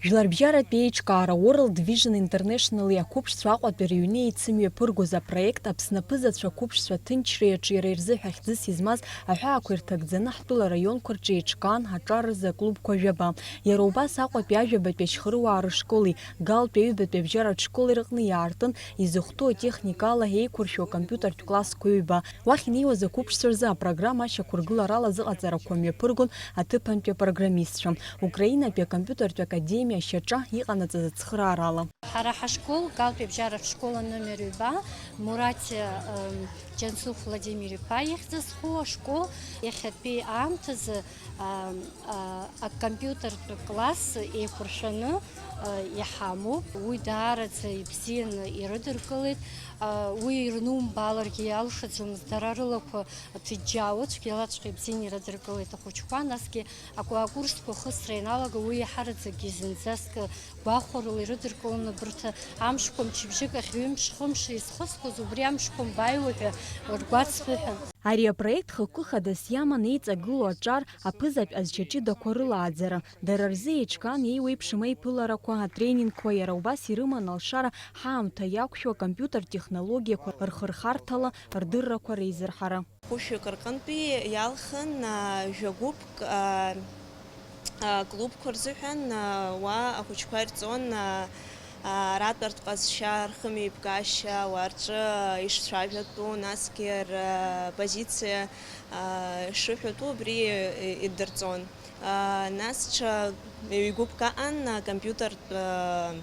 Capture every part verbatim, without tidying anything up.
Жәларбжьаратә еиҿкаара World Vision International-и ақәыԥшцәа Аҟәатәи рыҩны еицымҩаԥыргоз апроект Аԥсны аԥызацәа ақәыԥшцәа аҭынчреи аҿиареи рзы ҳәа хьӡыс измаз аҳәаақәа ирҭагӡаны ҳтәыла раионқәа рҿы еиҿкаан аҿар рзы аклубқәа жәаба. Иара убас Аҟәатәи ажәабатәи ашьхарыуаа рышколи Галтәи аҩбатәи абжьаратә школи рыҟны иаартын изыхәҭоу атехникала еиқәыршәу акомпиутертә классқәа ҩба. Уахь инеиуаз ақәыԥшцәа рзы апрограмма ашьақәыргыларала азыҟаҵарақәа мҩаԥыргон аҭыԥантәи апрограммистцәа. Украинатәи акомпиутертә академиа ашьаҿа иҟанаҵаз ацхыраарала. Ҳара ҳашкол, Галтәи абжьаратә школ аномер ҩба, Мураҭ, ем, Џьансыхә Владимир-иԥа ихьӡ зху ашкол иахьатәи аамҭазы, ам, а, акомпиутертә класс еиқәыршәаны, а, иҳамоуп. Уи даараӡа ибзианы ирыдыркылеит. А, уи ирнумбаларгьы иалшаӡомызт, дара рылақәа ҭыџьџьаауа цәгьалаҵәҟьа ибзианы ирыдыркылеит ахәыҷқәа, насгьы акурсқәа ахысра ианалага уи иаҳараӡакгьы зынӡаск гәахәарыла ирыдыркылон абарҭ амшқәа, мчыбжьык ахь ҩымш-хымш изхысхуаз, убри амшқәа мбаиуа ҳәа ргәацԥыҳәа. Ари апроект хықәкы хадас иаман еиҵагылоу аҿар аԥызатә ҟазшьа ҷыдақәа рылааӡара. Дара рзы еиҿкаан еиуеиԥшым аиԥыларақәа, атренингқәа, иара убас ирыман алшара ҳаамҭа иақәшәо акомпиутертә технологиақәа рхырхарҭала рдыррақәа реизырҳара. Хәышәҩык рҟынтәи иалхын, а, жәа-гәыԥк, а, а, клубқәа рзыҳәан, а, уа ахәыҷқәа ирҵон, а, а, аратәарҭ ҟазшьа, рхымҩаԥгашьа, уа рҿы ишцәажәатәу, насгьы рпозициа, а, шыҳәатәу убри идырҵон. А, нас ҽа ҩ-гәыԥк аҟан, а, компиутертә, а,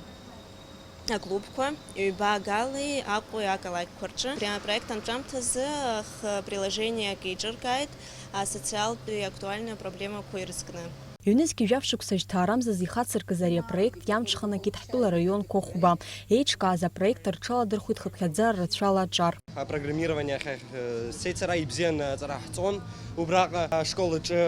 аклубқәа, ҩба Галеи Аҟәеи ақалақьқәа рҿы. Абри апроект анҵәамҭазы х-, приложениак еиҿыркааит асоциалтәи актуальны апроблемақәа ирызкны. Ҩнызқьи жәаф шықәса жьҭаарамзазы ихацыркыз ари апроект иамҽханакит ҳтәыла раионқәа хәба. Еиҿкааз апроект рҽаладырхәит хыԥхьаӡара рацәала аҿар. Апрограммирование ахь, э, сеицара ибзиан аҵара ҳҵон. Убраҟа ашкол аҿы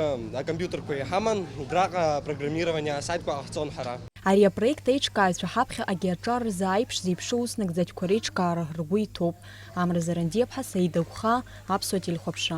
акомпиутерқәа иҳаман, убраҟа апрограммирование асайтқәа ҟаҳҵон ҳара. Ари апроект аиҿкааҩцәа ҳаԥхьаҟагьы аҿар рзы аиԥш зеиԥшу уснагӡатәқәа реиҿкаара ргәы иҭоуп. Амра Зарандиаԥҳа, Саида Гәхаа, Аԥсуа телехәаԥшра.